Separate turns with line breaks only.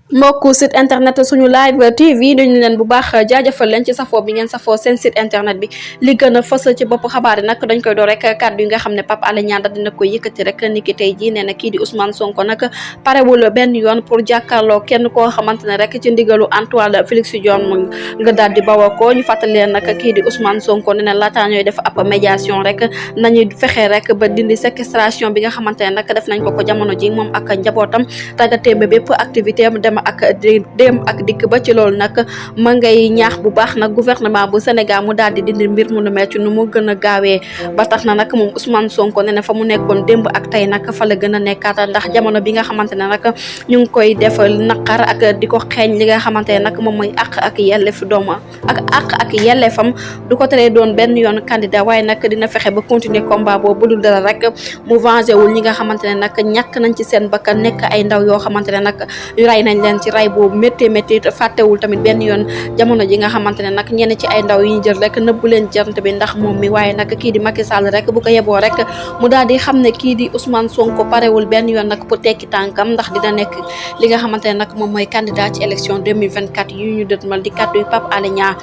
mbokku site internet suñu live TV dañu leen bu baax jaajëfal leen ci safoo bi ngeen safoo seen site internet bi li gën a fës ci bopp xabaar yi nag dañ koy door rek kàddu yi nga xam ne Pape Alé Niang dina ko yëkkati rek ni ki tey jii nee na kii di Ousmane Sonko nag parewul benn yoon pour jàkkaarloo kenn koo xamante ne rek ci ndigalu Antoine Félix Diome nga daal di bawoo ko ñu fàttali leen nag kii di Ousmane Sonko nee na laataa ñooy def ab médiation rek nañuy fexe rek ba dindi séquestration bi nga xamante ne nag def nañ ko jamono ji moom ak njabootam tàggatémbe bépp activité am dem ak dikk ba ci loolu nag ma ngay ñaax bu baax nag gouvernement bu Sénégal mu daal di dindi mbir mu nu mel ci nu mu gën a gaawee ba tax na nag moom Ousmane Sonko ne fa mu nekkoon démb ak tey nag fa la gën a nekkaat ndax jamono bi nga xamante ne nag ñu ngi koy def naqar ak di ko xeeñ li nga xamante ne nag moom mooy ak yelleef dooma ak yelleefam du ko teree doon benn yoon candidat waaye nag dina fexe ba continuer combat boobu bu dul dara rek mu vengé wul ñi nga xamante ne nag ñàkk nañ ci seen bakkan nekk ay ndaw yoo xamante ne nag ray nañ leen ci ray boobu métti métti fàttewul tamit benn yoon jamono ji nga xamante ne nag ñenn ci ay ndaw yi ñu jël rek nëbbu leen jant bi ndax moom mi waaye nag kii di Macky Sall rek bu ko yeboo rek mu daal di xam ne kii di Ousmane Sonko parewul benn yoon nag pour tekki tànkam ndax dina nekk li nga xamante ne nag moom mooy candidat ci élection 2024 yu ñu dëtmal di kàddu yu Pape Alé Niang